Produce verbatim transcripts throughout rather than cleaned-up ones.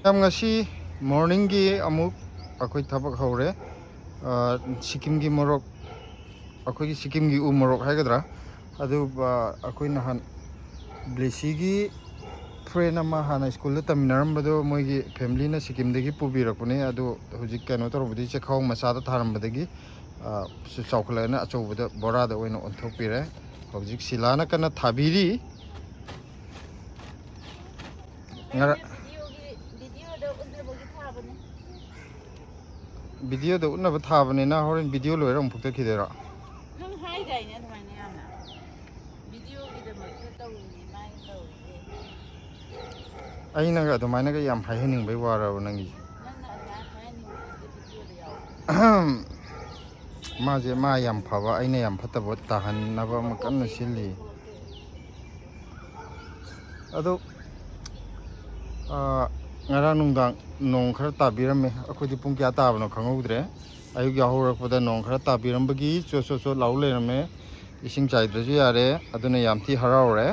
ꯌꯥꯝ, ꯉꯁꯤ ꯃꯣꯔꯅꯤꯡꯒꯤ ꯑꯃꯨꯛ ꯑꯩꯈꯣꯏ ꯊꯕꯛ ꯍꯧꯔꯦ꯫ ꯑ, ꯁꯤꯀꯤꯝꯒꯤ ꯃꯣꯔꯣꯛ, ꯑꯩꯈꯣꯏꯒꯤ ꯁꯤꯀꯤꯝꯒꯤ ꯎ ꯃꯣꯔꯣꯛ ꯍꯥꯏꯒꯗ꯭ꯔꯥ, ꯑꯗꯨ, ꯑ, ꯑꯩꯈꯣꯏ ꯅꯍꯥꯟ ꯕ꯭ꯂꯦꯁꯤꯒꯤ ꯐ꯭ꯔꯦꯟ ꯑꯃ ꯍꯥꯟꯅ ꯁ꯭ꯀꯨꯜꯗ ꯇꯝꯃꯤꯟꯅꯔꯝꯕꯗꯣ, ꯃꯣꯏꯒꯤ ꯐꯦꯃꯤꯂꯤꯅ ꯁꯤꯀꯤꯝꯗꯒꯤ ꯄꯨꯕꯤꯔꯛꯄꯅꯦ꯫ ꯑꯗꯨ ꯍꯧꯖꯤꯛ ꯀꯩꯅꯣ ꯇꯧꯔꯨꯕꯗꯒꯤ, ꯆꯦꯛꯈꯥꯎ ꯃꯆꯥꯗ ꯊꯥꯔꯝꯕꯗꯒꯤ, ꯑ, ꯆꯥꯎꯈꯠꯂꯛꯑꯅ ꯑꯆꯧꯕꯗ ꯕꯣꯔꯥꯗ ꯑꯣꯏꯅ ꯑꯣꯟꯊꯣꯛꯄꯤꯔꯦ꯫ ꯍꯧꯖꯤꯛ ꯁꯤꯂꯥꯅ ꯀꯟꯅ ꯊꯥꯕꯤꯔꯤ꯫ ꯉꯔꯥꯡ ꯚꯤꯗꯤꯑꯣꯒꯤ, ꯚꯤꯗꯤꯑꯣꯗ ꯎꯠꯅꯕꯒꯤ ꯊꯥꯕꯅꯦ꯫ ꯚꯤꯗꯤꯑꯣꯗ ꯎꯠꯅꯕ ꯊꯥꯕꯅꯤꯅ ꯍꯣꯔꯦꯟ ꯚꯤꯗꯤꯑꯣ ꯂꯣꯏꯔ ꯑꯃꯨꯛ ꯐꯨꯛꯇꯠꯈꯤꯗꯣꯏꯔꯣ? ꯅꯪ ꯍꯥꯏꯗꯥꯏꯅꯦ ꯑꯗꯨꯃꯥꯏꯅ ꯌꯥꯝꯅ? ꯚꯤꯗꯤꯑꯣꯒꯤꯗꯃꯛꯇ ꯇꯧꯔꯤꯅꯦ ꯃꯥꯅ ꯇꯧꯔꯤꯁꯦ꯫ ꯑꯩꯅꯒ ꯑꯗꯨꯃꯥꯏꯅꯒ ꯌꯥꯝ ꯍꯥꯏꯍꯟꯅꯤꯡꯕꯩ ꯋꯥꯔꯕ ꯅꯪꯒꯤꯁꯦ? ꯅꯪꯅ ꯑꯗꯨꯃꯥꯏꯅ ꯍꯥꯏꯍꯟꯅꯤꯡꯕꯗꯨꯗꯤ ꯚꯤꯗꯤꯑꯣꯗ ꯌꯥꯎꯋꯦ꯫ ꯃꯥꯁꯦ, ꯃꯥ ꯌꯥꯝ ꯐꯕ, ꯑꯩꯅ ꯌꯥꯝ ꯐꯠꯇꯕ ꯇꯥꯍꯟꯅꯕ ꯑꯃ ꯀꯟꯅ ꯁꯤꯜꯂꯤ꯫ ꯑꯗꯣ, ꯑ, ꯉꯔꯥꯡ ꯅꯨꯡꯗꯥꯡ ꯅꯣꯡ ꯈꯔ ꯇꯥꯕꯤꯔꯝꯃꯦ꯫ ꯑꯩꯈꯣꯏꯗꯤ ꯄꯨꯡ ꯀꯌꯥ ꯇꯥꯕꯅꯣ ꯈꯪꯍꯧꯗ꯭ꯔꯦ꯫ ꯑꯌꯨꯛ ꯌꯥꯍꯧꯔꯛꯄꯗ ꯅꯣꯡ ꯈꯔ ꯇꯥꯕꯤꯔꯝꯕꯒꯤ ꯆꯣꯠ ꯆꯣꯠ ꯆꯣꯠ ꯂꯥꯎ ꯂꯩꯔꯝꯃꯦ꯫ ꯏꯁꯤꯡ ꯆꯥꯏꯗ꯭ꯔꯁꯨ ꯌꯥꯔꯦ꯫ ꯑꯗꯨꯅ ꯌꯥꯝ ꯊꯤ ꯍꯔꯥꯎꯔꯦ꯫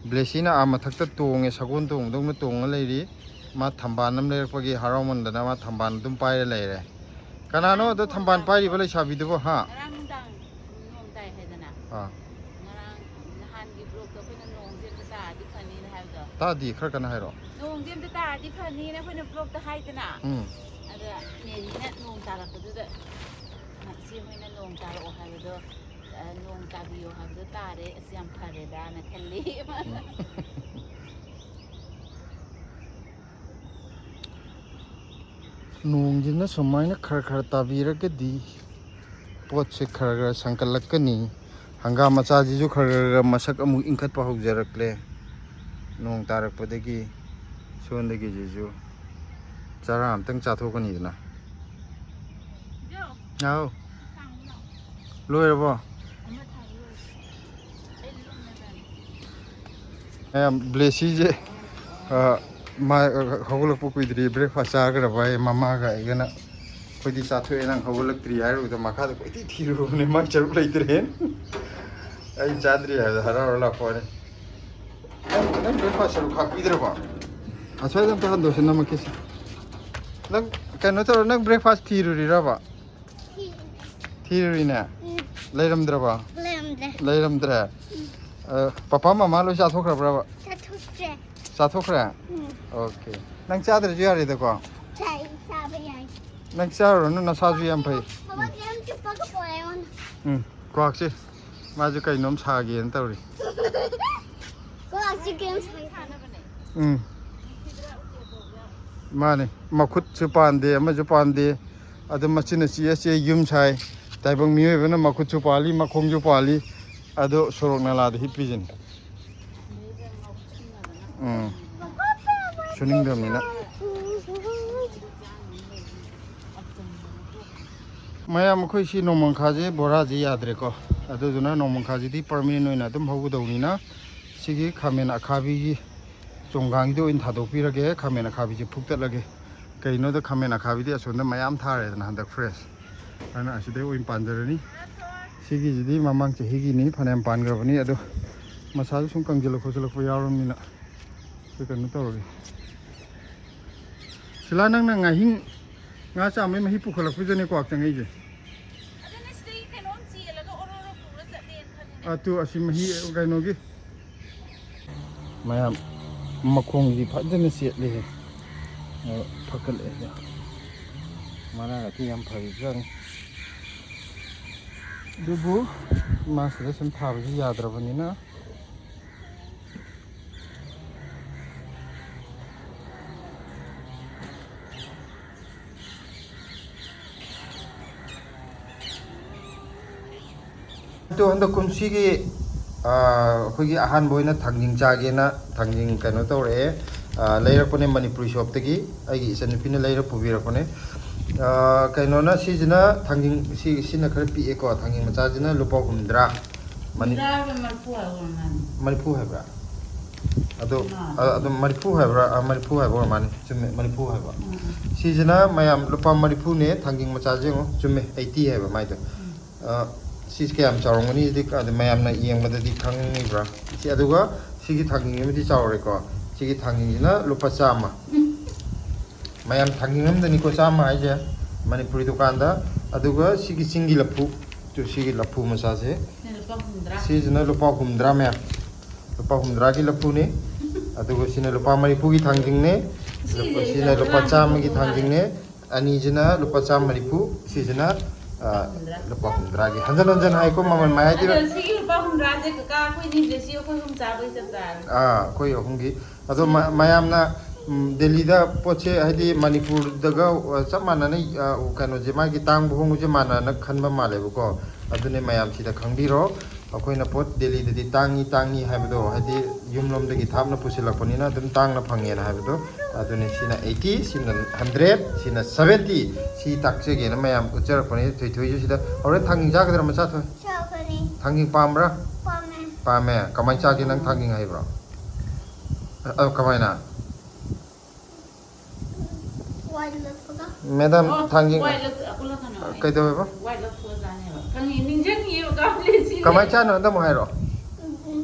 ꯕ꯭ꯂꯦꯁꯤꯅ ꯑꯥ ꯃꯊꯛꯇ ꯇꯣꯡꯉꯦ, ꯁꯒꯣꯜ ꯇꯣꯡꯕꯗꯧꯅ ꯇꯣꯡꯉ ꯂꯩꯔꯤ꯫ ꯃꯥ ꯊꯝꯕꯥꯜ ꯑꯃ ꯂꯩꯔꯛꯄꯒꯤ ꯍꯔꯥꯎꯃꯟꯗꯅ ꯃꯥ ꯊꯝꯕꯥꯜ ꯑꯗꯨꯝ ꯄꯥꯏꯔ ꯂꯩꯔꯦ꯫ ꯀꯅꯥꯅꯣ ꯑꯗꯣ ꯊꯝꯕꯥꯜ ꯄꯥꯏꯔꯤꯕ ꯂꯩꯁꯥꯕꯤꯗꯨꯕꯣ, ꯍꯥ? ꯉꯔꯥꯡ ꯅꯨꯡꯗꯥꯡ ꯅꯣꯡ ꯇꯥꯏ ꯍꯥꯏꯗꯅ꯫ ꯑꯥ꯫ ꯉꯔꯥꯡ ꯅꯍꯥꯟꯒꯤ ꯕ꯭ꯂꯣꯛꯇ ꯑꯩꯈꯣꯏꯅ ꯅꯣꯡꯁꯦ ꯑꯝꯇ ꯇꯥꯔꯗꯤ ꯐꯅꯤꯅ ꯍꯥꯏꯕꯗꯣ꯫ ꯇꯥꯗꯤ, ꯈꯔ ꯀꯟꯅ ꯍꯥꯏꯔꯣ꯫ ꯅꯣꯡꯁꯦ ꯑꯝꯇ ꯇꯥꯔꯗꯤ ꯐꯅꯤꯅ ꯑꯩꯈꯣꯏꯅ ꯕ꯭ꯂꯣꯛꯇ ꯍꯥꯏꯗꯅ꯫ ꯎꯝ꯫ ꯑꯗ ꯃꯦꯔꯤꯅ ꯅꯣꯡ ꯇꯥꯔꯛꯄꯗꯨꯗ, ꯏꯆꯦ ꯍꯣꯏꯅ ꯅꯣꯡ ꯇꯥꯔꯛꯑꯣ ꯍꯥꯏꯕꯗꯣ, ꯑ, ꯅꯣꯡ ꯇꯥꯕꯤꯌꯣ ꯍꯥꯏꯕꯗꯣ ꯇꯥꯔꯦ꯫ ꯑꯁ, ꯌꯥꯝ ꯐꯔꯦꯗꯥꯅ ꯈꯜꯂꯤ꯫ ꯎꯝ꯫ ꯅꯣꯡꯁꯤꯅ ꯁꯨꯃꯥꯏꯅ ꯈꯔ ꯈꯔ ꯇꯥꯕꯤꯔꯒꯗꯤ ꯄꯣꯠꯁꯦ ꯈꯔ ꯈꯔ ꯁꯪꯀꯠꯂꯛꯀꯅꯤ꯫ ꯍꯪꯒꯥꯝ ꯃꯆꯥꯁꯤꯁꯨ ꯈꯔ ꯈꯔ ꯈꯔ ꯃꯁꯛ ꯑꯃꯨꯛ ꯏꯪꯈꯠꯄ ꯍꯧꯖꯔꯛꯂꯦ꯫ ꯅꯣꯡ ꯇꯥꯔꯛꯄꯗꯒꯤ ꯁꯣꯝꯗꯒꯤꯁꯤꯁꯨ ꯆꯔꯥ ꯑꯝꯇꯪ ꯆꯥꯊꯣꯛꯀꯅꯤꯗꯅ꯫ ꯍꯥꯎ꯫ ꯂꯣꯏꯔꯕꯣ? ꯃꯌꯥꯝ, ꯕ꯭ꯂꯦꯁꯤꯁꯦ, ꯑ, ꯃꯥ, ꯑ, ꯍꯧꯒꯠꯂꯛꯄ ꯀꯨꯏꯗ꯭ꯔꯤ, ꯕ꯭ꯔꯦꯛꯐꯥꯁ ꯆꯥꯈ꯭ꯔꯕ ꯑꯩ, ꯃꯃꯥꯒ ꯑꯩꯒꯅ꯫ ꯑꯩꯈꯣꯏꯗꯤ ꯆꯥꯊꯣꯛꯑꯦ, ꯅꯪ ꯍꯧꯒꯠꯂꯛꯇ꯭ꯔꯤ ꯍꯥꯏꯔꯨꯕꯗ ꯃꯈꯥꯗ ꯀꯣꯏꯊꯤ ꯊꯤꯔꯨꯕꯅꯦ, ꯃꯥꯏ ꯆꯔꯨꯛ ꯂꯩꯇ꯭ꯔꯦꯅ꯫ ꯑꯩ ꯆꯥꯗ꯭ꯔꯤ ꯍꯥꯏꯕꯗ ꯍꯔꯥꯎ ꯍꯔꯥꯎ ꯂꯥꯛꯄ ꯋꯥꯅꯤ꯫ ꯅꯪ, ꯅꯪ ꯕ꯭ꯔꯦꯛꯐꯥꯁ ꯆꯔꯨꯛ ꯈꯥꯛꯄꯤꯗ꯭ꯔꯕꯣ? ꯑꯁ꯭ꯋꯥꯏꯗ ꯑꯝꯇ ꯍꯟꯗꯣꯛꯁꯤ, ꯅꯝꯃꯛꯈꯤꯁꯤ꯫ ꯅꯪ ꯀꯩꯅꯣ ꯇꯧꯔꯣ, ꯅꯪ breakfast ꯊꯤꯔꯨꯔꯤꯔꯕ? ꯊꯤꯔꯨꯔꯤꯅꯦ? ꯎꯝ꯫ ꯂꯩꯔꯝꯗ꯭ꯔꯕ? ꯂꯩꯔꯝꯗ꯭ꯔꯦ꯫ ꯂꯩꯔꯝꯗ꯭ꯔꯦ? ꯎꯝ꯫ ꯑ, ꯄꯄꯥ ꯃꯃꯥ ꯂꯣꯏ ꯆꯥꯊꯣꯛꯈ꯭ꯔꯕ꯭ꯔꯕ? ꯆꯥꯊꯣꯛꯇ꯭ꯔꯦ꯫ ꯆꯥꯊꯣꯛꯈ꯭ꯔꯦ? ꯎꯝ꯫ Okay꯫ ꯅꯪ ꯆꯥꯗ꯭ꯔꯁꯨ ꯌꯥꯔꯦꯗꯀꯣ? ꯆꯥꯏ, ꯆꯥꯕ ꯌꯥꯏ꯫ ꯅꯪ ꯆꯥꯔꯨꯔꯅꯨ, ꯅꯁꯥꯁꯨ ꯌꯥꯝ ꯐꯩ꯫ ꯕꯕꯥ, ꯀꯩꯝ ꯆꯨꯞꯄꯒ ꯄꯣꯔꯛꯑꯦ ꯑꯩꯉꯣꯟꯗ꯫ ꯎꯝ, ꯀ꯭ꯋꯥꯛꯁꯦ꯫ ꯃꯥꯁꯨ ꯀꯩꯅꯣꯝ ꯁꯥꯒꯦꯅ ꯇꯧꯔꯤ꯫ ꯀ꯭ꯋꯥꯛꯁꯦ ꯀꯩꯝ ꯁꯥꯒꯦ꯫ ꯎꯝ꯫ ꯃꯥꯅꯤ꯫ ꯃꯈꯨꯠꯁꯨ ꯄꯥꯟꯗꯦ, ꯑꯃꯁꯨ ꯄꯥꯟꯗꯦ꯫ ꯑꯗꯨ ꯃꯆꯤꯟꯅ ꯆꯤꯛꯑ ꯆꯤꯛꯑ ꯌꯨꯝ ꯁꯥꯏ꯫ ꯇꯥꯏꯕꯪ ꯃꯤꯑꯣꯏꯕꯅ ꯃꯈꯨꯠꯁꯨ ꯄꯥꯜꯂꯤ, ꯃꯈꯣꯡꯁꯨ ꯄꯥꯜꯂꯤ꯫ ꯑꯗꯣ ꯁꯣꯔꯣꯛ ꯅꯂꯥꯗ ꯍꯤꯞꯄꯤꯁꯤꯅꯤ꯫ ꯎꯝ꯫ ꯁꯨꯅꯤꯡꯗꯕꯅꯤꯅ꯫ ꯃꯌꯥꯝ, ꯑꯩꯈꯣꯏ ꯁꯤ ꯅꯣꯡꯃꯪꯈꯥꯁꯦ ꯕꯣꯔꯥꯁꯦ ꯌꯥꯗ꯭ꯔꯦꯀꯣ꯫ ꯑꯗꯨꯗꯨꯅ ꯅꯣꯡꯃꯪꯈꯥꯁꯤꯗꯤ permanent ꯑꯣꯏꯅ ꯑꯗꯨꯝ ꯍꯧꯒꯗꯧꯅꯤꯅ ꯁꯤꯒꯤ ꯈꯥꯃꯦꯟ ꯑꯈꯥꯕꯤꯒꯤ ꯆꯣꯡꯒꯥꯡꯁꯤꯗ ꯑꯣꯏꯅ ꯊꯥꯗꯣꯛꯄꯤꯔꯒꯦ꯫ ꯈꯥꯃꯦꯟ ꯑꯈꯥꯕꯤꯁꯦ ꯐꯨꯛꯇꯠꯂꯒꯦ꯫ ꯀꯩꯅꯣꯗ ꯈꯥꯃꯦꯟ ꯑꯈꯥꯕꯤꯗꯤ ꯑꯁꯣꯝꯗ ꯃꯌꯥꯝ ꯊꯥꯔꯦꯗꯅ ꯍꯟꯗꯛ fresh꯫ ꯑꯗꯨꯅ ꯑꯁꯤꯗꯩ ꯑꯣꯏꯅ ꯄꯥꯟꯖꯔꯅꯤ꯫ ꯁꯤꯒꯤꯁꯤꯗꯤ ꯃꯃꯥꯡ ꯆꯍꯤꯒꯤꯅꯤ, ꯐꯅꯌꯥꯝ ꯄꯥꯟꯈ꯭ꯔꯕꯅꯤ꯫ ꯑꯗꯣ ꯃꯁꯥꯁꯨ ꯁꯨꯝ ꯀꯪꯁꯤꯜꯂꯛ ꯈꯣꯠꯆꯤꯜꯂꯛꯄ ꯌꯥꯎꯔꯕꯅꯤꯅ ꯑꯩꯈꯣꯏ ꯀꯩꯅꯣ ꯇꯧꯔꯒꯦ꯫ ꯁꯤꯂꯥ, ꯅꯪꯅ ꯉꯥꯍꯤꯡ ꯉꯥ ꯆꯥꯝꯕꯩ ꯃꯍꯤ ꯄꯨꯈꯠꯂꯛꯄꯗꯨꯗꯅꯦ ꯀ꯭ꯋꯥꯛ ꯆꯪꯉꯛꯏꯁꯦ꯫ ꯑꯗꯨꯅ ꯁꯤꯗꯒꯤ ꯀꯩꯅꯣꯝ ꯆꯦꯜꯂꯒ ꯑꯣꯔꯣ ꯑꯣꯔꯣ ꯄꯨꯔ ꯆꯠꯂꯦꯅ ꯈꯜꯂꯤꯅꯦ꯫ ꯑꯗꯨ ꯑꯁꯤ ꯃꯍꯤ ꯀꯩꯅꯣꯒꯤ ꯃꯌꯥꯝ ꯃꯈꯣꯡꯁꯤꯗꯤ ꯐꯖꯅ ꯆꯦꯠꯂꯦꯍꯦ꯫ ꯑ, ꯐꯒꯠꯂꯛꯑꯦ꯫ ꯃꯔꯥꯡ ꯑꯇꯩ ꯌꯥꯝ ꯐꯔꯤꯕꯖꯥꯠꯅꯤ꯫ ꯑꯗꯨꯕꯨ ꯃꯥꯁꯤꯗ ꯁꯨꯝ ꯊꯥꯕꯁꯤ ꯌꯥꯗ꯭ꯔꯕꯅꯤꯅ꯫ ꯑꯗꯣ ꯍꯟꯗꯛ ꯀꯨꯝꯁꯤꯒꯤ, ꯑ, ꯑꯩꯈꯣꯏꯒꯤ ꯑꯍꯥꯟꯕ ꯑꯣꯏꯅ ꯊꯥꯡꯖꯤꯡ ꯆꯥꯒꯦꯅ ꯊꯥꯡꯖꯤꯡ ꯀꯩꯅꯣ ꯇꯧꯔꯛꯑꯦ꯫ ꯑ, ꯂꯩꯔꯛꯄꯅꯦ ꯃꯅꯤꯄꯨꯔꯤ ꯁꯣꯞꯇꯒꯤ, ꯑꯩꯒꯤ ꯏꯆꯟꯅꯨꯄꯤꯅ ꯂꯩꯔ ꯄꯨꯕꯤꯔꯛꯄꯅꯦ꯫ ꯑ, ꯀꯩꯅꯣꯅ ꯁꯤꯁꯤꯅ ꯊꯥꯡꯖꯤꯡ, ꯁꯤ, ꯁꯤꯅ ꯈꯔ ꯄꯤꯛꯑꯦꯀꯣ, ꯊꯥꯡꯖꯤꯡ ꯃꯆꯥꯁꯤꯅ ꯂꯨꯄꯥ ꯍꯨꯝꯗ꯭ꯔꯥ꯫ ꯃꯅꯤ-, ꯍꯨꯝꯗ꯭ꯔꯥꯒ ꯃꯔꯤꯐꯨ ꯍꯥꯏꯕ ꯑꯣꯏꯔ ꯃꯥꯜꯂꯦ꯫ ꯃꯔꯤꯐꯨ ꯍꯥꯏꯕ꯭ꯔꯥ? ꯑꯗꯣ, ꯃꯥꯅꯦ꯫ ꯑ-, ꯑꯗꯨꯝ ꯃꯔꯤꯐꯨ ꯍꯥꯏꯕ꯭ꯔꯥ? ꯑ, ꯃꯔꯤꯐꯨ ꯍꯥꯏꯕ ꯑꯣꯏꯔ ꯃꯥꯅꯤ꯫ ꯆꯨꯝꯃꯦ, ꯃꯔꯤꯐꯨ ꯍꯥꯏꯕ꯫ ꯎꯝ꯫ ꯁꯤꯁꯤꯅ ꯃꯌꯥꯝ ꯂꯨꯄꯥ ꯃꯔꯤꯐꯨꯅꯦ, ꯊꯥꯡꯖꯤꯡ ꯃꯆꯥꯁꯦ ꯌꯦꯡꯉꯣ꯫ ꯆꯨꯝꯃꯦ, eighty ꯍꯥꯏꯕ ꯃꯥꯏꯗꯣ꯫ ꯎꯝ꯫ ꯑ, ꯁꯤꯁꯦ ꯀꯌꯥꯝ ꯆꯥꯎꯔꯝꯒꯅꯤꯗꯤ ꯑꯗꯨ ꯃꯌꯥꯝꯅ ꯌꯦꯡꯕꯗꯗꯤ ꯈꯪꯉꯤꯕ꯭ꯔꯥ? ꯁꯤ, ꯑꯗꯨꯒ ꯁꯤꯒꯤ ꯊꯥꯡꯖꯤꯡꯁꯤꯃꯗꯤ ꯆꯥꯎꯔꯦꯀꯣ꯫ ꯁꯤꯒꯤ ꯊꯥꯡꯖꯤꯡꯁꯤꯅ ꯂꯨꯄꯥ ꯆꯥꯝꯃ꯫ ꯃꯌꯥꯝ, ꯊꯥꯡꯖꯤꯡ ꯑꯃꯗꯅꯤꯀꯣ ꯆꯥꯝꯃ ꯍꯥꯏꯁꯦ, ꯃꯅꯤꯄꯨꯔꯤ ꯗꯨꯀꯥꯟꯗ꯫ ꯑꯗꯨꯒ ꯁꯤꯒꯤ ꯆꯤꯡꯒꯤ ꯂꯐꯨ, ꯇꯨ, ꯁꯤꯒꯤ ꯂꯐꯨ ꯃꯆꯥꯁꯦ, ꯁꯤꯅ ꯂꯨꯄꯥ ꯍꯨꯝꯗ꯭ꯔꯥ꯫ ꯁꯤꯁꯤꯅ ꯂꯨꯄꯥ ꯍꯨꯝꯗ꯭ꯔꯥ, ꯃꯌꯥꯝ꯫ ꯂꯨꯄꯥ ꯍꯨꯝꯗ꯭ꯔꯥꯒꯤ ꯂꯐꯨꯅꯦ꯫ ꯑꯗꯨꯒ ꯁꯤꯅ ꯂꯨꯄꯥ ꯃꯔꯤꯐꯨꯒꯤ ꯊꯥꯡꯖꯤꯡꯅꯦ꯫ ꯁꯤꯁꯦ ꯂꯨꯄꯥ, ꯁꯤꯅ ꯂꯨꯄꯥ ꯆꯥꯝꯃꯒꯤ ꯊꯥꯡꯖꯤꯡꯅꯦ꯫ ꯑꯅꯤꯁꯤꯅ ꯂꯨꯄꯥ ꯆꯥꯝꯃ ꯃꯔꯤꯐꯨ, ꯁꯤꯁꯤꯅ, ꯑ, ꯍꯨꯝꯗ꯭ꯔꯥ꯫ ꯂꯨꯄꯥ ꯍꯨꯝꯗ꯭ꯔꯥꯒꯤ꯫ ꯍꯟꯖꯟ ꯍꯟꯖꯟ ꯍꯥꯏꯀꯣ, ꯃꯃꯜ ꯃꯌꯥꯏꯗꯤ꯫ ꯑꯗꯣ ꯁꯤꯒꯤ ꯂꯨꯄꯥ ꯍꯨꯝꯗ꯭ꯔꯥꯁꯦ ꯀꯀꯥ ꯑꯩꯈꯣꯏ ꯑꯅꯤꯁꯦ ꯁꯤ ꯑꯩꯈꯣꯏ ꯑꯍꯨꯝ ꯆꯥꯕꯒꯤ ꯆꯞ ꯆꯥꯔꯦ꯫ ꯑꯥ, ꯑꯩꯈꯣꯏ ꯑꯍꯨꯝꯒꯤ꯫ ꯑꯗꯣ ꯃ-, ꯃꯌꯥꯝꯅ, ꯎꯝ, ꯗꯦꯜꯂꯤꯗ ꯄꯣꯠꯁꯦ, ꯍꯥꯏꯗꯤ ꯃꯅꯤꯄꯨꯔꯗꯒ, ꯑ, ꯆꯞ ꯃꯥꯟꯅꯅ, ꯑ, ꯀꯩꯅꯣꯁꯦ, ꯃꯥꯒꯤ ꯇꯥꯡꯕ ꯍꯣꯡꯕꯁꯦ ꯃꯥꯟꯅꯅ ꯈꯟꯕ ꯃꯥꯜꯂꯦꯕꯀꯣ꯫ ꯑꯗꯨꯅꯦ ꯃꯌꯥꯝ ꯁꯤꯗ ꯈꯪꯕꯤꯔꯣ꯫ ꯑꯩꯈꯣꯏꯅ ꯄꯣꯠ ꯗꯦꯜꯂꯤꯗꯗꯤ ꯇꯥꯡꯉꯤ ꯇꯥꯡꯉꯤ ꯍꯥꯏꯕꯗꯣ, ꯍꯥꯏꯗꯤ ꯌꯨꯝꯂꯣꯝꯗꯒꯤ ꯊꯥꯞꯅ ꯄꯨꯁꯤꯜꯂꯛꯄꯅꯤꯅ ꯑꯗꯨꯝ ꯇꯥꯡꯅ ꯐꯪꯉꯦꯅ ꯍꯥꯏꯕꯗꯣ꯫ ꯑꯗꯨꯅꯤ, ꯁꯤꯅ eighty, ꯁꯤꯅ hundred, ꯁꯤꯅ seventy꯫ ꯁꯤ ꯇꯥꯛꯆꯒꯦꯅ ꯃꯌꯥꯝ ꯎꯠꯆꯔꯛꯄꯅꯤ꯫ ꯊꯣꯏꯊꯣꯏꯁꯨ ꯁꯤꯗ ꯍꯣꯔꯦꯟ ꯊꯥꯡꯖꯤꯡ ꯆꯥꯒꯗ꯭ꯔꯥ, ꯃꯆꯥ ꯊꯣꯏ? ꯆꯥꯒꯅꯤ꯫ ꯊꯥꯡꯖꯤꯡ ꯄꯥꯝꯕ꯭ꯔꯥ? ꯄꯥꯝꯃꯦ꯫ ꯄꯥꯝꯃꯦ꯫ ꯀꯃꯥꯏꯅ ꯆꯥꯒꯦ? ꯅꯪ ꯊꯥꯡꯖꯤꯡ ꯍꯩꯕ꯭ꯔꯣ? ꯑ, ꯑ, ꯀꯃꯥꯏꯅ? ꯋꯥꯏ ꯂꯣꯠꯄꯒ꯫ ꯃꯦꯗꯥꯝ, ꯑꯣ, ꯊꯥꯡꯖꯤꯡ ꯋꯥꯏ ꯂꯣꯠ-, ꯑ, ꯎꯠꯂꯛꯀꯅꯣ꯫ ꯀꯩꯗꯧꯋꯦꯕ? ꯋꯥꯏ ꯂꯣꯠꯊꯣꯛꯑꯖꯥꯠꯅꯦꯕ꯫ ꯈꯪꯉꯤ, ꯅꯤꯡꯁꯤꯡꯉꯤꯕ, ꯀꯥꯞꯂꯦ ꯁꯤ꯫ ꯀꯃꯥꯏꯅ ꯆꯥꯅꯣ? ꯑꯝꯇ ꯑꯃꯨꯛ ꯍꯥꯏꯔꯣ꯫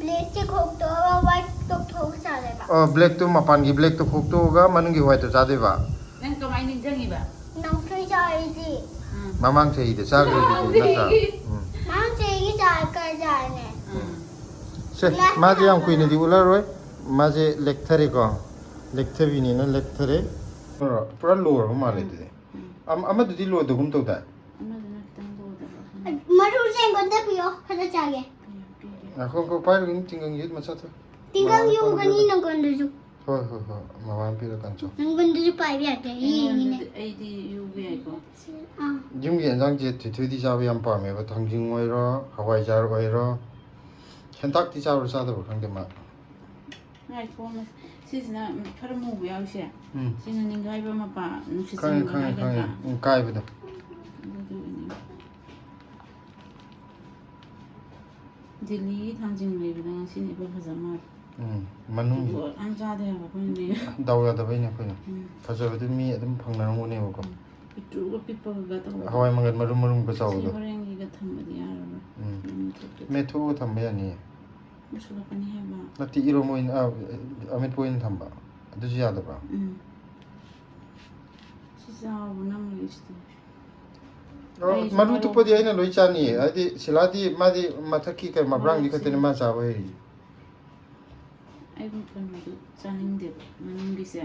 ꯕ꯭ꯂꯦꯛꯁꯦ ꯈꯣꯛꯇꯣꯛꯑꯒ ꯋꯥꯏꯠ ꯇꯧꯊꯣꯛꯑꯒ ꯆꯥꯗꯣꯏꯕ꯫ ꯑꯣ, ꯕ꯭ꯂꯦꯛꯇꯣ, ꯃꯄꯥꯟꯒꯤ ꯕ꯭ꯂꯦꯛꯇꯣ ꯈꯣꯛꯇꯣꯛꯑꯒ ꯃꯅꯨꯡꯒꯤ ꯋꯥꯏꯠꯇꯣ ꯆꯥꯗꯣꯏꯕ꯫ ꯅꯪ ꯀꯃꯥꯏꯅ ꯅꯤꯡꯁꯤꯡꯉꯤꯕ? ꯅꯪ ꯊꯣꯏ ꯆꯥꯔꯤꯁꯤ꯫ ꯎꯝ꯫ ꯃꯃꯥꯡ ꯆꯍꯤꯗ ꯆꯥꯈ꯭ꯔꯤꯗꯨꯗꯤ, ꯅꯠꯇ꯭ꯔꯥ? ꯆꯍꯤꯒꯤ꯫ ꯎꯝ꯫ ꯃꯃꯥꯡ ꯆꯍꯤꯒꯤ ꯆꯥ-, ꯀꯥꯏ ꯆꯥꯔꯅꯦ? ꯎꯝ꯫ ꯁꯦ, ꯀ꯭ꯂꯥꯁ ꯃꯥꯁꯦ ꯌꯥꯝ ꯀꯌꯥꯗꯅꯣ? ꯀꯨꯏꯅꯗꯤ ꯎꯠꯂꯔꯣꯏ꯫ ꯃꯥꯁꯦ ꯂꯦꯛꯊꯔꯦꯀꯣ꯫ ꯂꯦꯛꯊꯕꯤꯅꯤꯅ ꯂꯦꯛꯊꯔꯦ꯫ ꯄꯨꯔꯥ ꯂꯣꯔꯕ ꯃꯥꯜꯂꯦ ꯑꯗꯨꯗꯤ꯫ ꯎꯝ꯫ ꯑꯃ-, ꯑꯃꯗꯨꯗꯤ ꯂꯣꯗꯒꯨꯝ ꯇꯧꯗꯥꯏ? ꯑꯃꯗꯨꯅ ꯈꯤꯇꯪ ꯂꯣꯗꯕ꯫ ꯃꯔꯨꯁꯦ ꯑꯩꯉꯣꯟꯗ ꯄꯤꯌꯣ, ꯈꯔ ꯆꯥꯒꯦ꯫ ꯄꯤꯌꯣ, ꯄꯤꯒꯦ꯫ ꯉꯥꯏꯈꯣ, ꯉꯥꯏꯈꯣ, ꯄꯥꯏꯔꯨꯒꯤꯅꯨ, ꯇꯤꯡꯒꯪ ꯌꯨꯠ ꯃꯆꯥ ꯊꯣꯏ꯫ ꯇꯤꯡꯒꯪ ꯃꯃꯥ ꯌꯨꯒꯅꯤ ꯄꯥꯏꯔꯨꯒꯤꯅꯨ꯫ ꯅꯪꯉꯣꯟꯗꯁꯨ꯫ ꯍꯣꯏ, ꯍꯣꯏ, ꯍꯣꯏ, ꯃꯃꯥꯅ ꯄꯤꯔꯀꯥꯟ ꯆꯣ꯫ ꯅꯪꯉꯣꯟꯗꯁꯨ ꯄꯥꯏꯕ ꯌꯥꯗꯦ, ꯌꯦꯡꯉꯤꯅꯦ꯫ ꯑꯩꯉꯣꯟꯗꯗꯤ ꯑꯩꯗꯤ ꯌꯨꯕ ꯌꯥꯏꯀꯣ꯫ ꯑꯥ꯫ ꯌꯨꯝꯒꯤ ꯑꯦꯟꯖꯥꯡꯁꯦ ꯊꯣꯏꯊꯣꯏꯗꯤ ꯆꯥꯕ ꯌꯥꯝ ꯄꯥꯝꯃꯦꯕ, ꯊꯥꯡꯖꯤꯡ ꯑꯣꯏꯔꯣ, ꯍꯋꯥꯏꯖꯥꯔ ꯑꯣꯏꯔꯣ꯫ ꯍꯦꯟꯇꯥꯛꯇꯤ ꯆꯥꯕ꯭ꯔꯥ ꯆꯥꯗꯕ꯭ꯔꯥ ꯈꯪꯗꯦ ꯃꯥ꯫ ꯉꯥꯏꯈꯣ, ꯃꯁ-, ꯁꯤꯁꯤꯅ, ꯎꯝ, ꯈꯔ ꯃꯨꯕ ꯌꯥꯎꯔꯤꯁꯦ꯫ ꯎꯝ꯫ ꯁꯤꯅ ꯅꯤꯡꯒꯥꯏꯕ ꯃꯄꯥ, ꯅꯨꯡꯁꯤꯠ ꯈꯪꯉꯦ, ꯆꯪꯕ ꯈꯪꯉꯦ, ꯈꯪꯉꯦ꯫ ꯍꯥꯏꯒꯗ꯭ꯔꯥ? ꯎꯝ, ꯀꯥꯏꯕꯗꯣ꯫ ꯑꯗꯨꯗꯨꯒꯤꯅꯦ꯫ ꯗꯦꯜꯂꯤꯒꯤ ꯊꯥꯡꯖꯤꯡ ꯂꯩꯕꯗ ꯉꯁꯤꯅ ꯏꯐ ꯐꯖ ꯃꯥꯜꯂꯦ꯫ ꯎꯝ, ꯃꯅꯨꯡꯒꯤ ꯖꯨꯒꯣꯠ ꯌꯥꯝ ꯆꯥꯗꯦ ꯍꯥꯏꯕ ꯑꯩꯈꯣꯏꯅ ꯂꯩꯕ꯫ ꯗꯥꯎ ꯌꯥꯗꯕꯩꯅꯦ ꯑꯩꯈꯣꯏꯅ꯫ ꯎꯝ꯫ ꯐꯖꯕꯗꯤ ꯃꯤ ꯑꯗꯨꯝ ꯐꯪꯅꯔꯝꯒꯅꯦꯕꯀꯣ꯫ ꯎꯝ꯫ ꯄꯤꯛꯇ꯭ꯔꯨꯒ ꯄꯤꯛꯄꯒ ꯇꯧꯕꯗꯣ꯫ ꯍꯋꯥꯏ ꯃꯪꯒꯜ ꯃꯔꯨꯝ ꯃꯔꯨꯝꯒ ꯆꯥꯎꯕꯗꯣ꯫ ꯁꯤ ꯍꯣꯔꯦꯟꯒꯤꯒ ꯊꯝꯕꯗꯤ ꯌꯥꯔꯔꯣꯏ꯫ ꯎꯝ꯫ ꯃꯅꯨꯡ ꯊꯣꯛꯇꯣꯏ꯫ ꯃꯦꯠꯊꯣꯛꯑꯒ ꯊꯝꯕ ꯌꯥꯅꯤꯌꯦ꯫ ꯃꯨꯁꯜꯂꯛꯀꯅꯤ ꯍꯥꯏꯕ꯫ ꯅꯠꯇꯦ, ꯏꯔꯣꯝ ꯑꯣꯏꯅ, ꯑ, ꯑꯃꯦꯠꯄ ꯑꯣꯏꯅ ꯊꯝꯕ꯫ ꯑꯗꯨꯁꯨ ꯌꯥꯗꯕ꯭ꯔꯥ? ꯎꯝ꯫ ꯁꯤ ꯆꯥꯎꯕ ꯅꯝꯂꯣꯏꯁꯤꯗꯤ꯫ ꯑꯣ, ꯑꯩꯁꯨ ꯃꯔꯨ ꯃꯔꯣꯛ- ꯇꯨꯞꯄꯗꯤ ꯑꯩꯅ ꯂꯣꯏ ꯆꯥꯅꯤꯌꯦ꯫ ꯍꯥꯏꯗꯤ ꯁꯤꯂꯥꯗꯤ ꯃꯥꯗꯤ ꯃꯊꯛꯀꯤ ꯀꯩ ꯃꯕ꯭ꯔꯥꯡꯗꯤ ꯈꯛꯇꯅꯤ ꯃꯥ ꯆꯥꯕ ꯍꯩꯔꯤꯁꯦ꯫ ꯑꯩ ꯀꯩꯅꯣꯗꯨ ꯆꯥꯅꯤꯡꯗꯦꯕ, ꯃꯅꯨꯡꯒꯤꯁꯦ꯫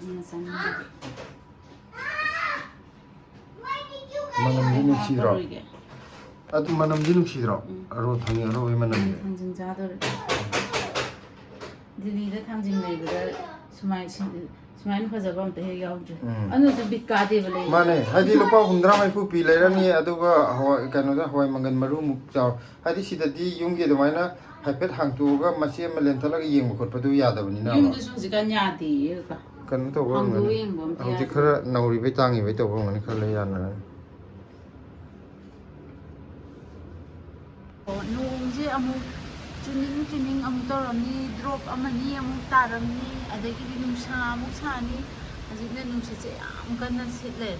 ꯎꯝ, ꯆꯥꯅꯤꯡꯗꯦꯕ꯫ ꯃꯅꯝꯗꯤ ꯅꯨꯡꯁꯤꯗ꯭ꯔꯣ? ꯍꯥꯞꯄꯔꯣꯏꯒꯦ꯫ ꯑꯗꯨ ꯃꯅꯝꯗꯤ ꯅꯨꯡꯁꯤꯗ꯭ꯔꯣ? ꯎꯝ꯫ ꯑꯔꯣ ꯊꯥꯡꯖꯤꯡ ꯑꯔꯣꯕꯒꯤ ꯃꯅꯝꯁꯦ꯫ ꯊꯥꯡꯖꯤꯡ ꯆꯥꯗꯣꯔꯦ꯫ ꯗꯤꯜꯂꯤꯗ ꯊꯥꯡꯖꯤꯡ ꯂꯩꯕꯗ ꯁꯨꯃꯥꯏ-, ꯁꯨꯃꯥꯏꯅ ꯐꯖꯕ ꯑꯝꯇ ꯍꯦꯛ ꯌꯥꯎꯗ꯭ꯔꯦ꯫ ꯎꯝ꯫ ꯑꯗꯨꯁꯨ ꯕꯤꯠ ꯀꯥꯗꯦꯕ ꯂꯩꯕ꯫ ꯃꯥꯅꯦ, ꯍꯥꯏꯗꯤ ꯂꯨꯄꯥ ꯍꯨꯝꯗ꯭ꯔꯥ ꯃꯔꯤꯐꯨ ꯄꯤ ꯂꯩꯔꯅꯤ, ꯑꯗꯨꯒ ꯍꯋꯥꯏ, ꯀꯩꯅꯣꯗ ꯍꯋꯥꯏ ꯃꯪꯒꯟ ꯃꯔꯨꯃꯨꯛ ꯆꯥꯎ꯫ ꯍꯥꯏꯗꯤ ꯁꯤꯗꯗꯤ ꯌꯨꯝꯒꯤ ꯑꯗꯨꯃꯥꯏꯅ ꯍꯥꯏꯐꯦꯠ ꯍꯥꯡꯇꯣꯛꯑꯒ ꯃꯆꯦꯠ ꯑꯃ ꯂꯦꯟꯊꯠꯂꯒ ꯌꯦꯡꯕ ꯈꯣꯠꯄꯗꯨ ꯌꯥꯗꯕꯅꯤꯅ꯫ ꯌꯨꯝꯗꯁꯨ ꯍꯧꯖꯤꯛꯀꯥꯟ ꯌꯥꯗꯦꯌꯦ ꯀꯀꯥ꯫ ꯀꯩꯅꯣ ꯇꯧꯕ ꯍꯥꯡꯗꯣꯛꯑ ꯑꯣꯏꯔꯝꯒꯅꯤ꯫ ꯌꯦꯡꯕ ꯑꯝꯇ ꯍꯧꯖꯤꯛ ꯌꯥꯗꯦ꯫ ꯈꯔ ꯅꯧꯔꯤꯕꯩ ꯇꯥꯡꯉꯤꯕꯩ ꯇꯧꯕ ꯑꯣꯏꯔꯝꯒꯅꯤ, ꯈꯔ ꯂꯩ ꯌꯥꯅꯔꯅꯤ꯫ ꯑꯣ, ꯅꯣꯡꯁꯦ ꯑꯃꯨꯛ ꯆꯨꯅꯤꯡ ꯆꯨꯅꯤꯡ ꯑꯃꯨꯛ ꯇꯧꯔꯝꯅꯤ, ꯗ꯭ꯔꯣꯞ ꯑꯃꯅꯤ ꯑꯃꯨꯛ ꯇꯥꯔꯝꯅꯤ, ꯑꯗꯒꯤꯗꯤ ꯅꯨꯡꯁꯥ ꯑꯃꯨꯛ ꯁꯥꯅꯤ꯫ ꯍꯧꯖꯤꯛꯅ ꯅꯨꯡꯁꯤꯠꯁꯦ ꯌꯥꯝ ꯀꯟꯅ ꯁꯤꯠꯂꯦ꯫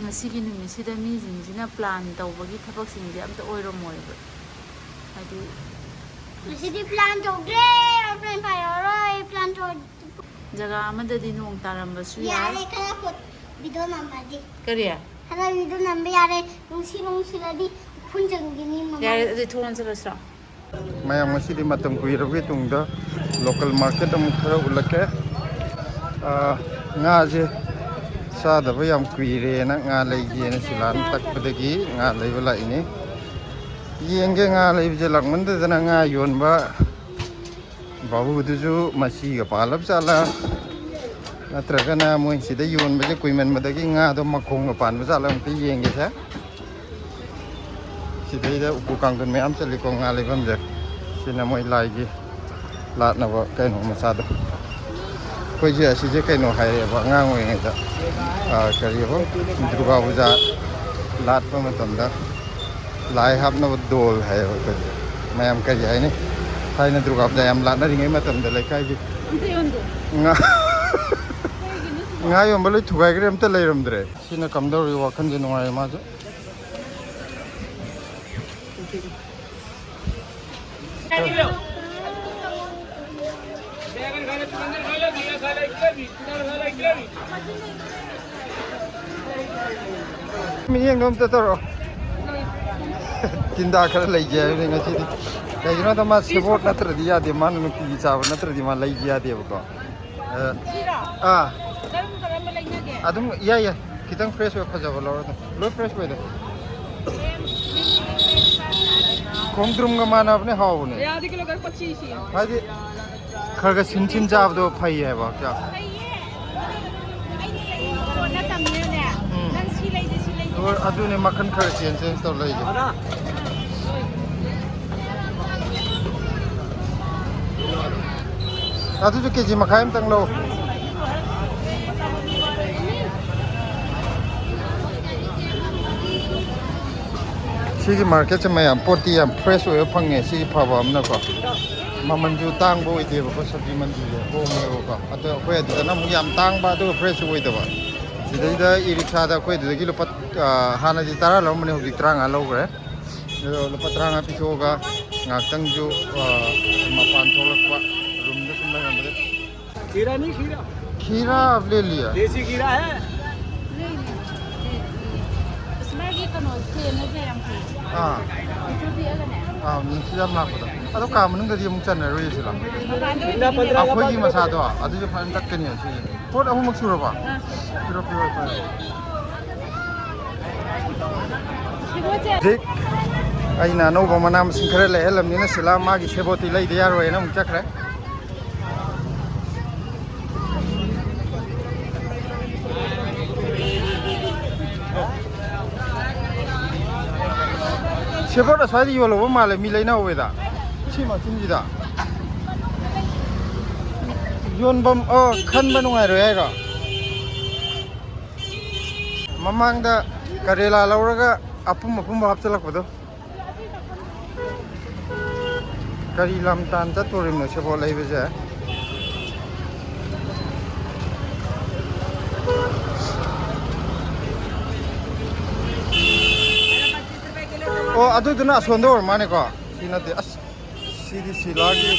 ꯉꯁꯤꯒꯤ ꯅꯨꯃꯤꯠꯁꯤꯗ ꯃꯤꯁꯤꯡꯁꯤꯅ ꯄ꯭ꯂꯥꯟ ꯇꯧꯕꯒꯤ ꯊꯕꯛꯁꯤꯡꯁꯦ ꯑꯝꯇ ꯑꯣꯏꯔꯝꯃꯣꯏꯕ꯫ ꯍꯥꯏꯗꯤ ꯉꯁꯤꯗꯤ ꯄ꯭ꯂꯥꯟ ꯇꯧꯗ꯭ꯔꯦ, ꯑꯣꯄꯦꯟ ꯐꯥꯏꯌꯔ ꯄ꯭ꯂꯥꯟ ꯇꯧ ꯖꯒꯥ ꯑꯃꯗꯗꯤ ꯅꯣꯡ ꯇꯥꯔꯝꯕꯁꯨ ꯌꯥꯏ꯫ ꯌꯥꯔꯦ, ꯈꯔ ꯈꯨꯠ ꯚꯤꯗꯤꯑꯣ ꯅꯝꯃꯗꯤ꯫ ꯀꯔꯤ? ꯈꯔ ꯚꯤꯗꯤꯑꯣ ꯅꯝꯕ ꯌꯥꯔꯦ꯫ ꯅꯨꯡꯁꯤ ꯅꯨꯡꯁꯤꯔꯗꯤ ꯎꯐꯨꯟ ꯆꯪꯒꯅꯤ ꯃꯃꯥ꯫ ꯌꯥꯔꯦ, ꯑꯗꯨꯗꯤ ꯊꯣꯡ ꯂꯣꯟꯁꯤꯜꯂꯁꯤꯔꯣ? ꯃꯌꯥꯝ, ꯉꯁꯤꯗꯤ ꯃꯇꯝ ꯀꯨꯏꯔꯕꯒꯤ ꯇꯨꯡꯗ ꯂꯣꯀꯦꯜ ꯃꯥꯔꯀꯦꯠ ꯑꯃꯨꯛ ꯈꯔ ꯎꯠꯂꯛꯀꯦ꯫ ꯑꯥ, ꯉꯥꯁꯦ ꯆꯥꯗꯕ ꯌꯥꯝ ꯀꯨꯏꯔꯦꯅ ꯉꯥ ꯂꯩꯒꯦꯅ ꯁꯤꯂꯥꯟ ꯇꯛꯄꯗꯒꯤ ꯉꯥ ꯂꯩꯕ ꯂꯥꯛꯏꯅꯤ꯫ ꯌꯦꯡꯒꯦ, ꯉꯥ ꯂꯩꯕꯁꯦ ꯂꯥꯛꯃꯟꯗꯗꯅ ꯉꯥ ꯌꯣꯟꯕ ꯕꯥꯕꯨꯗꯨꯁꯨ ꯃꯆꯤꯒ ꯄꯥꯜꯂꯕ ꯖꯥꯠꯂꯥ, ꯅꯠꯇ꯭ꯔꯒꯅ ꯃꯣꯏ ꯁꯤꯗ ꯌꯣꯟꯕꯁꯦ ꯀꯨꯏꯃꯟꯕꯗꯒꯤ ꯉꯥꯗꯣ ꯃꯈꯣꯡꯒ ꯄꯥꯟꯕ ꯖꯥꯠꯂꯥ ꯑꯝꯇ ꯌꯦꯡꯒꯦꯁꯦ꯫ ꯁꯤꯗꯩꯗ ꯎꯄꯨ ꯀꯥꯡꯊꯣꯟ ꯃꯌꯥꯝ ꯆꯠꯂꯤꯀꯣ ꯉꯥ ꯂꯩꯐꯝꯁꯦ꯫ ꯁꯤꯅ ꯃꯣꯏ ꯂꯥꯏꯒꯤ ꯂꯥꯠꯅꯕ ꯀꯩꯅꯣ ꯃꯆꯥꯗꯣ꯫ ꯑꯩꯈꯣꯏꯁꯦ ꯑꯁꯤꯁꯦ ꯀꯩꯅꯣ ꯍꯥꯏꯔꯛꯑꯦꯕ ꯑꯉꯥꯡ ꯑꯣꯏꯔꯤꯉꯩꯗ, ꯑꯥ, ꯀꯔꯤꯑꯕ, ꯗꯨꯔꯒꯥ ꯄꯨꯖꯥ ꯂꯥꯠꯄ ꯃꯇꯝꯗ ꯂꯥꯏ ꯍꯥꯞꯅꯕ ꯗꯣꯜ ꯍꯥꯏꯌꯦꯕ ꯑꯩꯈꯣꯏꯁꯦ꯫ ꯃꯌꯥꯝ ꯀꯔꯤ ꯍꯥꯏꯅꯤ, ꯊꯥꯏꯅ ꯗꯨꯔꯒꯥ ꯄꯨꯖꯥ ꯌꯥꯝ ꯂꯥꯠꯅꯔꯤꯉꯩ ꯃꯇꯝꯗ ꯂꯩꯀꯥꯏꯒꯤ ꯑꯝꯇ ꯌꯣꯟꯗꯦ꯫ ꯉꯥ ꯀꯩꯒꯤꯅꯣ ꯁꯤꯕꯣ? ꯉꯥ ꯌꯣꯟꯕ ꯂꯣꯏ ꯊꯨꯒꯥꯏꯈ꯭ꯔꯦ, ꯑꯝꯇ ꯂꯩꯔꯝꯗ꯭ꯔꯦ꯫ ꯁꯤꯅ ꯀꯝꯗꯧꯔꯤ, ꯋꯥꯈꯜꯁꯦ ꯅꯨꯡꯉꯥꯏꯔꯦ ꯃꯥꯁꯨ꯫ ꯃꯤꯠꯌꯦꯡꯗꯣ ꯑꯝꯇ ꯇꯧꯔꯣ꯫ ꯇꯤꯟꯗꯥ ꯈꯔ ꯂꯩꯒꯦ ꯍꯥꯏꯕꯅꯤ ꯉꯁꯤꯗꯤ꯫ ꯀꯩꯒꯤꯅꯣꯗ ꯃꯥ ꯁꯦꯕꯣꯠ ꯅꯠꯇ꯭ꯔꯗꯤ ꯌꯥꯗꯦ, ꯃꯥꯅ ꯅꯨꯡꯇꯤꯒꯤ ꯆꯥꯕ ꯅꯠꯇ꯭ꯔꯗꯤ ꯃꯥ ꯂꯩꯒꯦ ꯌꯥꯗꯦꯕꯀꯣ꯫ ꯑ, ꯁꯤꯔꯣ? ꯑꯥ꯫ ꯀꯔꯝ ꯀꯔꯝꯕ ꯂꯩꯅꯒꯦ? ꯑꯗꯨꯝ ꯌꯥꯏ, ꯌꯥꯏ꯫ ꯈꯤꯇꯪ fresh ꯑꯣꯏ, ꯐꯖꯕ ꯂꯧꯔꯣ ꯑꯗꯨꯝ꯫ ꯂꯣꯏ fresh ꯑꯣꯏꯗ꯫ ꯈꯣꯡꯗ꯭ꯔꯨꯝꯒ ꯃꯥꯟꯅꯕꯅꯦ, ꯍꯥꯎꯕꯅꯦ꯫ ꯌꯥꯗꯤ ꯀꯤꯂꯣ ꯈꯔ ꯄꯠꯁꯤ ꯁꯤ꯫ ꯍꯥꯏꯗꯤ ꯈꯔ ꯈꯔ ꯁꯤꯟ ꯁꯤꯟ ꯆꯥꯕꯗꯣ ꯐꯩ ꯍꯥꯏꯕ ꯍꯛꯆꯥꯡ꯫ ꯐꯩꯌꯦ꯫ ꯑꯩꯗꯤ ꯂꯩ ꯌꯣꯟꯅ ꯇꯝꯃꯤꯔꯅꯦ꯫ ꯎꯝ꯫ ꯅꯪ ꯁꯤ ꯂꯩꯗꯤ ꯁꯤ ꯂꯩꯗꯤ꯫ ꯍꯣꯏ, ꯑꯗꯨꯅꯦ ꯃꯈꯜ ꯈꯔ change change ꯇꯧꯔ ꯂꯩꯁꯦ꯫ ꯑꯗꯨꯁꯨ ꯀꯦ ꯖꯤ ꯃꯈꯥꯏ ꯑꯝꯇꯪ ꯂꯧ꯫ ꯁꯤꯒꯤ marketꯁꯦ ꯃꯌꯥꯝ ꯄꯣꯠꯇꯤ ꯌꯥꯝ fresh ꯑꯣꯏꯕ ꯐꯪꯉꯦ꯫ ꯁꯤꯒꯤ ꯐꯕ ꯑꯃꯅꯀꯣ, ꯃꯃꯜꯁꯨ ꯇꯥꯡꯕ ꯑꯣꯏꯗꯦꯕꯀꯣ, ꯁꯕꯖꯤ ꯃꯟꯗꯤꯁꯦ ꯍꯣꯡꯉꯦꯕꯀꯣ꯫ ꯑꯗꯣ ꯑꯩꯈꯣꯏ ꯑꯗꯨꯗꯅ ꯑꯃꯨꯛ ꯌꯥꯝ ꯇꯥꯡꯕ, ꯑꯗꯨꯒ fresh ꯑꯣꯏꯗꯕ꯫ ꯁꯤꯗꯩꯗ ꯏ ꯔꯤꯛꯁꯥꯗ ꯑꯩꯈꯣꯏ ꯑꯗꯨꯗꯒꯤ ꯂꯨꯄꯥ, ꯑ, ꯍꯥꯟꯅꯗꯤ ꯇꯔꯥ ꯂꯧꯔꯝꯕꯅꯦ, ꯍꯧꯖꯤꯛ ꯇꯔꯥꯃꯉꯥ ꯂꯧꯈ꯭ꯔꯦ꯫ ꯑꯗꯣ ꯂꯨꯄꯥ ꯇꯔꯥꯃꯉꯥ ꯄꯤꯊꯣꯛꯑꯒ ꯉꯥꯏꯍꯥꯛꯇꯪꯁꯨ, ꯑ, ꯃꯄꯥꯟ ꯊꯣꯛꯂꯛꯄ, ꯔꯨꯝꯗ ꯁꯨꯝ ꯂꯩꯔꯝꯕꯗ꯫ खीरा नहीं, खीरा। खीरा आप ले लिया। देसी खीरा है। ꯂꯩꯅꯦ꯫ ꯏꯁꯃꯔꯒꯤ ꯀꯩꯅꯣ ꯐꯦꯟꯅꯁꯦ ꯌꯥꯝ ꯐꯩ꯫ ꯑꯥ꯫ ꯄꯤꯛꯇ꯭ꯔꯨ ꯄꯤꯛꯑꯒꯅꯦ꯫ ꯑꯥ, ꯅꯨꯡꯁꯤꯠ ꯌꯥꯝ ꯂꯥꯛꯄꯗꯣ꯫ ꯑꯗꯣ ꯀꯥ ꯃꯅꯨꯡꯗꯗꯤ ꯑꯃꯨꯛ ꯆꯟꯅꯔꯣꯏꯌꯦ ꯁꯤꯗ꯫ ꯃꯄꯥꯟꯗ ꯑꯣꯏꯕꯒꯤꯅꯦ꯫ ꯑꯩꯈꯣꯏꯒꯤ ꯃꯁꯥꯗꯣ ꯑꯗꯨꯁꯨ ꯐꯖꯅ ꯇꯛꯀꯅꯤ ꯁꯤ꯫ ꯄꯣꯠ ꯑꯍꯨꯝꯃꯛ ꯁꯨꯔꯕ? ꯑꯥ꯫ ꯄꯤꯔꯣ, ꯄꯤꯔꯣ, ꯄꯤꯔꯣ꯫ ꯁꯦꯕꯣꯠꯁꯦ꯫ ꯍꯧꯖꯤꯛ ꯑꯩꯅ ꯑꯅꯧꯕ ꯃꯅꯥ ꯃꯁꯤꯡ ꯈꯔ ꯂꯩꯍꯜꯂꯝꯅꯤꯅ ꯁꯤꯂꯥ ꯃꯥꯒꯤ ꯁꯦꯕꯣꯠꯇꯤ ꯂꯩꯗ ꯌꯥꯔꯣꯏꯅ ꯑꯃꯨꯛ ꯆꯠꯈ꯭ꯔꯦ꯫ ꯁꯦꯕꯣꯠ ꯑꯁ꯭ꯋꯥꯏꯗ ꯌꯣꯜꯍꯧꯕ ꯃꯥꯜꯂꯦ, ꯃꯤ ꯂꯩꯅꯍꯧꯋꯦꯗ꯫ ꯁꯤ ꯃꯆꯤꯟꯁꯤꯗ꯫ ꯌꯣꯟꯐꯝ, ꯑꯣ, ꯈꯟꯕ ꯅꯨꯡꯉꯥꯏꯔꯣꯏ ꯍꯥꯏꯔꯣ? ꯃꯃꯥꯡꯗ ꯀꯔꯦꯂꯥ ꯂꯧꯔꯒ ꯑꯄꯨꯝ ꯑꯄꯨꯝꯕ ꯍꯥꯞꯆꯤꯜꯂꯛꯄꯗꯣ꯫ ꯀꯔꯤ ꯂꯝ ꯇꯥꯟ ꯆꯠꯇꯣꯔꯤꯕꯅꯣ ꯁꯦꯕꯣꯠ ꯂꯩꯕꯁꯦ? ꯑꯣ, ꯑꯗꯨꯗꯨꯅ ꯑꯁꯣꯝꯗ ꯑꯣꯏꯔ ꯃꯥꯅꯦꯀꯣ? ꯁꯤ ꯅꯠꯇꯦ꯫ ꯑꯁ, ꯁꯤꯗꯤ ꯁꯤꯂꯥꯒꯤ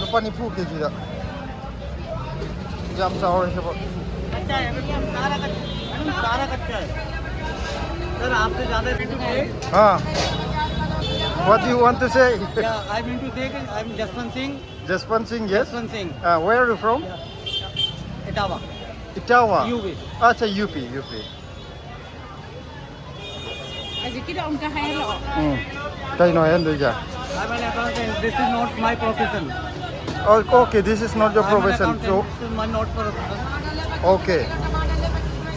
ꯂꯨꯄꯥ ꯅꯤꯐꯨ ꯀꯦꯖꯤꯗ꯫ ꯌꯥꯝ ꯆꯥꯎꯔꯦ ꯁꯤꯕꯣ꯫ कच्चा है, बिल्कुल सारा कच्चा, बिल्कुल सारा कच्चा है। सर, आपसे ज्यादा रेट में। हाँ। What do you want to say? Yeah, I mean to say कि I am Jaswant Singh. Jaswant Singh, yes. Jaswant Singh. Uh, where are you from? Etawah. Itawa. U P. अच्छा, U P, U P. ꯍꯧꯖꯤꯛꯀꯤꯗꯣ ꯑꯃꯨꯛꯀ ꯍꯥꯏꯍꯜꯂꯛꯑꯣ꯫ ꯎꯝ꯫ ꯀꯩꯅꯣ ꯍꯥꯏꯍꯟꯗꯣꯏꯁꯦ? I'm an accountant. This is not my profession. Oh, okay, this is not your profession. So, this is my not profession. Okay.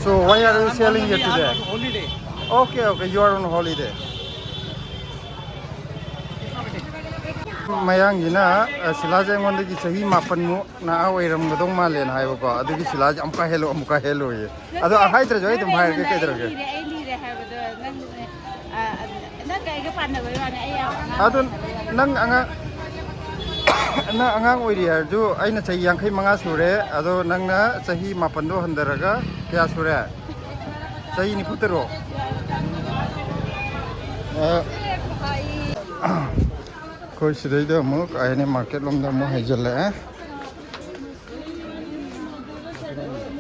So, why are you selling here today? I'm on holiday. Okay, okay, you are on holiday. ꯃꯌꯥꯡꯁꯤꯅ, ꯑ, ꯁꯤꯂꯥꯁꯦ ꯑꯩꯉꯣꯟꯗꯒꯤ ꯆꯍꯤ ꯃꯥꯄꯟꯃꯨꯛ ꯅꯍꯥ ꯑꯣꯏꯔꯝꯒꯗꯧ ꯃꯥꯜꯂꯦꯅ ꯍꯥꯏꯕꯀꯣ꯫ ꯑꯗꯨꯒꯤ ꯁꯤꯂꯥꯁꯦ ꯑꯃꯨꯛꯀ hello, ꯑꯃꯨꯛꯀ ꯍꯦꯜꯂꯣꯌꯦ꯫ ꯑꯗꯣ ꯍꯥꯏꯗ꯭ꯔꯁꯨ ꯑꯩ ꯑꯗꯨꯝ ꯍꯥꯏꯔꯒꯦ, ꯀꯩꯗꯧꯔꯒꯦ? ꯑꯩ ꯂꯤꯔꯦ, ꯑꯩ ꯂꯤꯔꯦ ꯍꯥꯏꯕꯗꯣ ꯅꯪ, ꯑ, ꯅꯪꯒ ꯑꯩꯒ ꯄꯥꯟꯅꯕꯩ ꯋꯥꯅꯤ, ꯑꯩ ꯌꯥꯝ ꯑꯉꯥꯡ ꯑꯗꯣ ꯑꯣꯏꯔꯤ꯫ ꯅꯪ ꯑꯉꯥꯡ, ꯅꯪ ꯑꯉꯥꯡ ꯑꯣꯏꯔꯤ ꯍꯥꯏꯔꯁꯨ ꯑꯩꯅ ꯆꯍꯤ ꯌꯥꯡꯈꯩ ꯃꯉꯥ ꯁꯨꯔꯦ, ꯑꯗꯣ ꯅꯪꯅ ꯆꯍꯤ ꯃꯥꯄꯟꯗꯣ ꯍꯟꯊꯔꯒ ꯀꯌꯥ ꯁꯨꯔꯦ? ꯆꯍꯤ ꯅꯤꯐꯨ ꯇꯔꯨꯛ꯫ ꯑ, ꯑꯩꯈꯣꯏ ꯁꯤꯗꯩꯗ ꯑꯃꯨꯛ ꯑꯥꯏ ꯑꯦꯟ ꯑꯦ ꯃꯥꯔꯀꯦꯠ ꯂꯣꯝꯗ ꯑꯃꯨꯛ ꯍꯥꯏꯖꯤꯜꯂꯛꯑꯦ꯫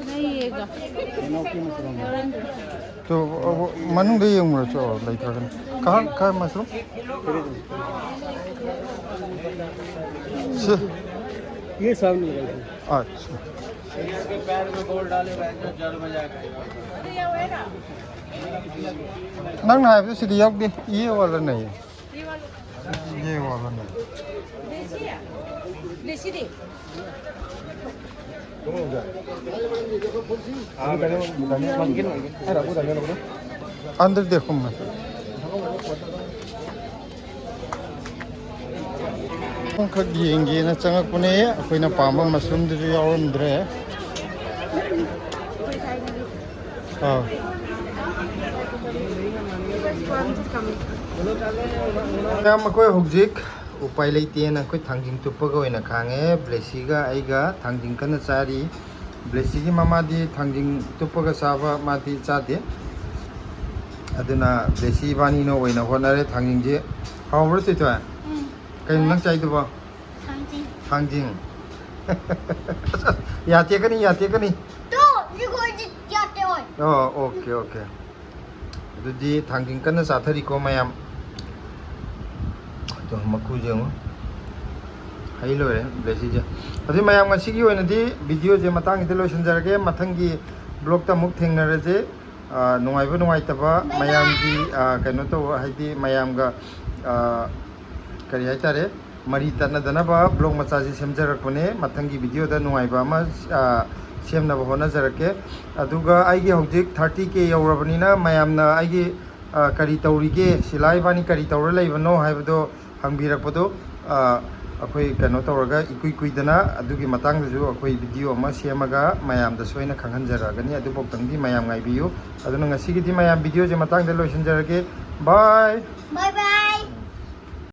ꯂꯩꯌꯦꯒ꯫ ꯇꯣ, ꯑ, ꯃꯅꯨꯡꯗ ꯌꯦꯡꯉꯨꯔꯣ, ꯆꯣ, ꯂꯩꯇ꯭ꯔꯒꯅ꯫ ꯀꯍꯥ, ꯀꯍꯥ ꯃꯁꯔꯨꯝ? ꯁꯤ꯫ ये सामने लगा है। अच्छा। ꯅꯪꯅ ꯍꯥꯏꯕꯗꯨ ꯁꯤꯗꯤ ꯌꯥꯎꯗꯦ꯫ ये वाला नहीं। ये वाला नहीं। अंदर देखो मैं। ꯑꯃꯈꯛ ꯌꯦꯡꯒꯦꯅ ꯆꯪꯉꯛꯄꯅꯦ꯫ ꯑꯩꯈꯣꯏꯅ ꯄꯥꯝꯕ ꯃꯁꯔꯨꯝꯗꯨꯁꯨ ꯌꯥꯎꯔꯝꯗ꯭ꯔꯦ꯫ ꯑꯥ꯫ ꯃꯌꯥꯝ, ꯑꯩꯈꯣꯏ ꯍꯧꯖꯤꯛ ꯎꯄꯥꯏ ꯂꯩꯇꯦꯅ ꯑꯩꯈꯣꯏ ꯊꯥꯡꯖꯤꯡ ꯇꯨꯞꯄꯒ ꯑꯣꯏꯅ ꯈꯥꯡꯉꯦ꯫ ꯕ꯭ꯂꯦꯁꯤꯒ ꯑꯩꯒ ꯊꯥꯡꯖꯤꯡ ꯀꯟꯅ ꯆꯥꯔꯤ꯫ ꯕ꯭ꯂꯦꯁꯤꯒꯤ ꯃꯃꯥꯗꯤ ꯊꯥꯡꯖꯤꯡ ꯇꯨꯞꯄꯒ ꯆꯥꯕ ꯃꯥꯗꯤ ꯆꯥꯗꯦ꯫ ꯑꯗꯨꯅ ꯕ꯭ꯂꯦꯁꯤ ꯏꯕꯥꯅꯤꯅ ꯑꯣꯏꯅ ꯍꯣꯠꯅꯔꯦ ꯊꯥꯡꯖꯤꯡꯁꯦ꯫ ꯍꯥꯎꯕ꯭ꯔꯣ ꯆꯣꯏꯊꯣꯏ? ꯎꯝ꯫ ꯀꯩꯅꯣ ꯅꯪ ꯆꯥꯏꯗꯨꯕꯣ? ꯊꯥꯡꯖꯤꯡ꯫ ꯊꯥꯡꯖꯤꯡ꯫ ꯑꯁ, ꯑꯁ, ꯌꯥ ꯇꯦꯛꯀꯅꯤ, ꯌꯥ ꯇꯦꯛꯀꯅꯤ꯫ ꯇꯣ, ꯁꯤꯈꯣꯏꯗꯤ ꯌꯥꯗꯦ ꯍꯣꯏ꯫ ꯑꯣ, ꯑꯣꯀꯦ, ꯑꯣꯀꯦ꯫ ꯑꯗꯨꯗꯤ ꯊꯥꯡꯖꯤꯡ ꯀꯟꯅ ꯆꯥꯊꯔꯤꯀꯣ ꯃꯌꯥꯝ꯫ ꯑꯗꯣ ꯃꯀꯨꯁꯦ ꯌꯦꯡꯉꯨ꯫ ꯍꯩ ꯂꯣꯏꯔꯦ ꯕ꯭ꯂꯦꯁꯤꯁꯦ꯫ ꯑꯗꯨꯗꯤ ꯃꯌꯥꯝ ꯉꯁꯤꯒꯤ ꯑꯣꯏꯅꯗꯤ ꯚꯤꯗꯤꯑꯣꯁꯦ ꯃꯇꯥꯡꯁꯤꯗ ꯂꯣꯏꯁꯤꯟꯖꯔꯒꯦ꯫ ꯃꯊꯪꯒꯤ ꯕ꯭ꯂꯣꯛꯇ ꯑꯃꯨꯛ ꯊꯦꯡꯅꯔꯁꯦ꯫ ꯑ, ꯅꯨꯡꯉꯥꯏꯕ ꯅꯨꯡꯉꯥꯏꯇꯕ Bye bye. ꯃꯌꯥꯝꯒꯤ, ꯑ, ꯀꯩꯅꯣ ꯇꯧꯕ ꯍꯥꯏꯗꯤ ꯃꯌꯥꯝꯒ, ꯑ, ꯀꯔꯤ ꯍꯥꯏꯇꯥꯔꯦ, ꯃꯔꯤ ꯇꯠꯅꯗꯅꯕ ꯕ꯭ꯂꯣꯛ ꯃꯆꯥꯁꯤ ꯁꯦꯝꯖꯔꯛꯄꯅꯦ꯫ ꯃꯊꯪꯒꯤ ꯚꯤꯗꯤꯑꯣꯗ ꯅꯨꯡꯉꯥꯏꯕ ꯑꯃ, ꯑ, ꯁꯦꯝꯅꯕ ꯍꯣꯠꯅꯖꯔꯛꯀꯦ꯫ ꯑꯗꯨꯒ ꯑꯩꯒꯤ ꯍꯧꯖꯤꯛ thirty K ꯌꯧꯔꯕꯅꯤꯅ ꯃꯌꯥꯝꯅ ꯑꯩꯒꯤ, ꯑ, ꯀꯔꯤ ꯇꯧꯔꯤꯒꯦ, ꯁꯤꯂꯥ ꯏꯕꯥꯅꯤ ꯀꯔꯤ ꯇꯧꯔ ꯂꯩꯕꯅꯣ ꯍꯥꯏꯕꯗꯣ ꯍꯪꯕꯤꯔꯛꯄꯗꯣ, ꯑ, ꯑꯩꯈꯣꯏ ꯀꯩꯅꯣ ꯇꯧꯔꯒ ꯏꯀꯨꯏ ꯀꯨꯏꯗꯅ ꯑꯗꯨꯒꯤ ꯃꯇꯥꯡꯗꯁꯨ ꯑꯩꯈꯣꯏ ꯚꯤꯗꯤꯑꯣ ꯑꯃ ꯁꯦꯝꯃꯒ ꯃꯌꯥꯝꯗ ꯁꯣꯏꯅ ꯈꯪꯍꯟꯖꯔꯛꯑꯒꯅꯤ꯫ ꯑꯗꯨꯐꯥꯎꯇꯪꯗꯤ ꯃꯌꯥꯝ ꯉꯥꯏꯕꯤꯌꯨ꯫ ꯑꯗꯨꯅ ꯉꯁꯤꯒꯤꯗꯤ ꯃꯌꯥꯝ ꯚꯤꯗꯤꯑꯣꯁꯦ ꯃꯇꯥꯡꯗ ꯂꯣꯏꯁꯤꯟꯖꯔꯒꯦ꯫ Bye꯫ Bye bye.